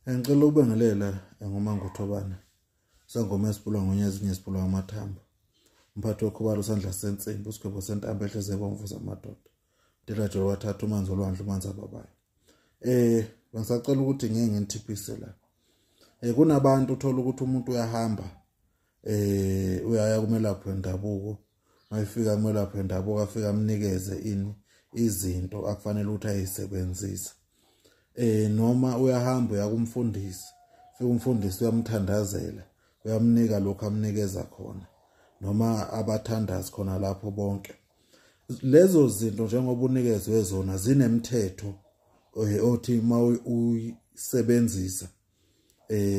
Ngicela ukubingelela nguMangothobane. Sangoma esipulwa ngonyezi ngesipulwa ngamathambo. Umphathi wokhubalo usandla sensimbi usigwebo sentambo ehleze bomvu zamadoda. Delajo wathatha umanzi olwandle umanzi ababayo. Bengisacela ukuthi ngeke ngithiphise la. Kunabantu uthola ukuthi umuntu uyahamba uyaya kumelaphi wendabuko. Mayifika kumelaphi wendabuko afika amnikeze ini izinto akufanele ukuthi ayisebenzise. Noma uyahamba uyakumfundisi, fika umfundisi uyamthandazela, uyamnika lokho amnikeza khona, noma abathandazi khona lapho bonke. Lezo zinto njengoba unikezwe zona zinemithetho othi mawuyisebenzisa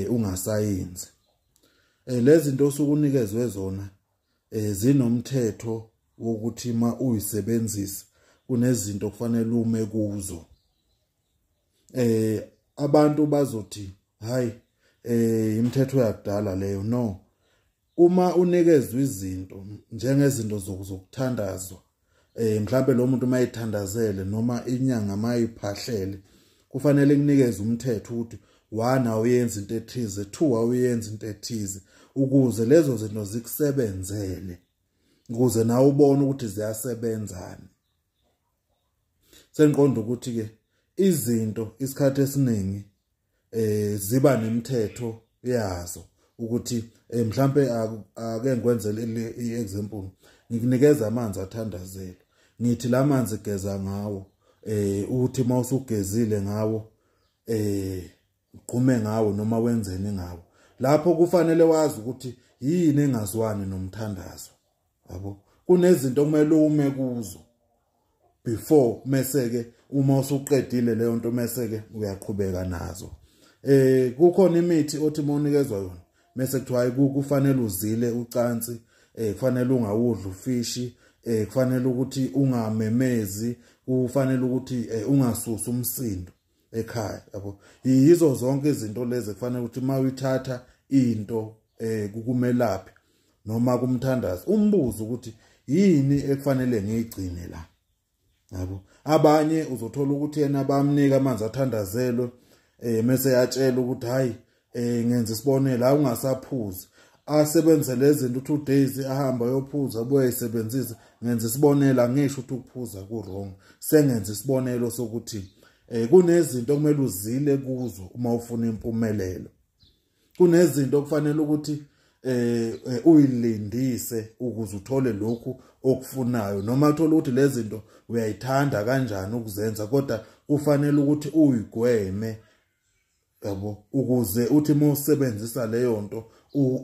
ungasayenzi. Lezi zinto osukunikezwe zona zinomthetho wokuthi ma uyisebenzisa kunezinto kufanele ume kuzo. Abantu bazothi hayi imithetho yakudala leyo. No, uma unikezwe izinto njengezinto zokuthandazwa, mhlambe lo muntu mayithandazele noma inyanga mayiphahlele, kufanele kunikeze umthetho ukuthi 1 awuyenza into ethize, 2 awuyenza into ethize, ukuze lezo zinto zikusebenzele, ukuze nawe ubone ukuthi ziyasebenzana. Sengiqonda ukuthi ke izinto isikhathi esiningi ziba nemithetho yazo ukuthi mhlambe ake ngikwenzele iexample, ngikunikeza amanzi athandazelo, ngithi lamanzi geza ngawo, uthi mawusugezile ngawo uqhume ngawo noma wenzeni ngawo. Lapho kufanele wazi ukuthi yini engazwani nomthandazo, yabo. Kunezinto okumele ume kuzo before mase ke uma usuqedile leyo nto mase ke uyaqhubeka nazo. Kukhona imithi othi mawunikezwa yona mase kuthiwa hayi kufanele uzile ucansi, kufanele ungawudli ufishi, kufanele ukuthi ungamemezi, kufanele ukuthi ungasusi umsindo ekhaya, yabo. Yizo zonke izinto lezi kufanele ukuthi mawuyithatha into kukumelaphi noma kumthandazi umbuzo ukuthi yini ekufanele ngiyigcine la, yabo. Abanye uzothola ukuthi yena bamnika amanzi athandazelwe, mase yatshela ukuthi hayi ngenza isibonelo ungasaphuzi, asebenze lezi zinto 2 days ahamba ayophuza abuye ayisebenzise. Ngenza isibonelo, angisho ukuthi ukuphuza ku wrong, sengenza isibonelo sokuthi kunezinto okumele uzile kuzo uma ufuna impumelelo. Kunezinto okufanele ukuthi uyilindise ukuze uthole lokhu okufunayo, noma uthola ukuthi lezi zinto uyayithanda kanjani ukuzenza, kodwa kufanele ukuthi uyigweme, yabo, ukuze uthi mawusebenzisa leyo nto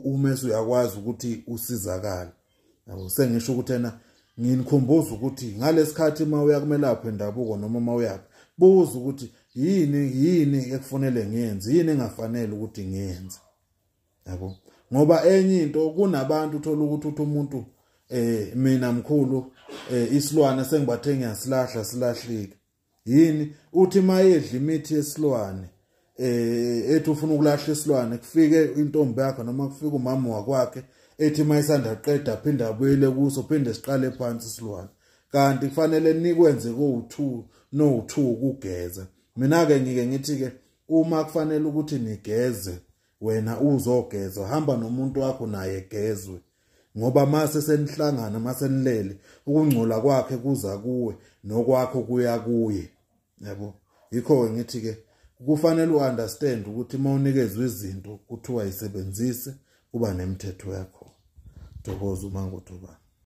umese uyakwazi ukuthi usizakale, yabo. Sengisho ukuthi ena nginikhumbuza ukuthi ngalesikhathi mawuya kumelaphi endabuko noma mawuyaphi, buza ukuthi yini ekufanele ngiyenze, yini engafanele ukuthi ngiyenze, yabo. Ngoba enye into kunabantu uthola ukuthi umuntu mina mkhulu isilwane sengibathe ngiyasilahla silahlike. Yini uthi mayedla imithi yesilwane ethi ufuna ukulahla isilwane, kufike intombi yakhe noma kufike umama wakwakhe ethi mayisanda qeda phinda abuyele kuso phinde siqale phansi isilwane, kanti kufanele nikwenze ko2 no2 kugeza. Mina ke ngike ngithi ke uma kufanele ukuthi nigeze, wena uzogeza, hamba nomuntu wakho naye gezwe, ngoba mase senihlangana mase nilele ukungcola kwakhe kuza kuwe nokwakho kuya kuye, yabo. Yikho ngithi ke kufanele uunderstand ukuthi mawunikezwe izinto kuthiwa isebenzise kuba nemithetho yakho. Thokoza uMangothobane.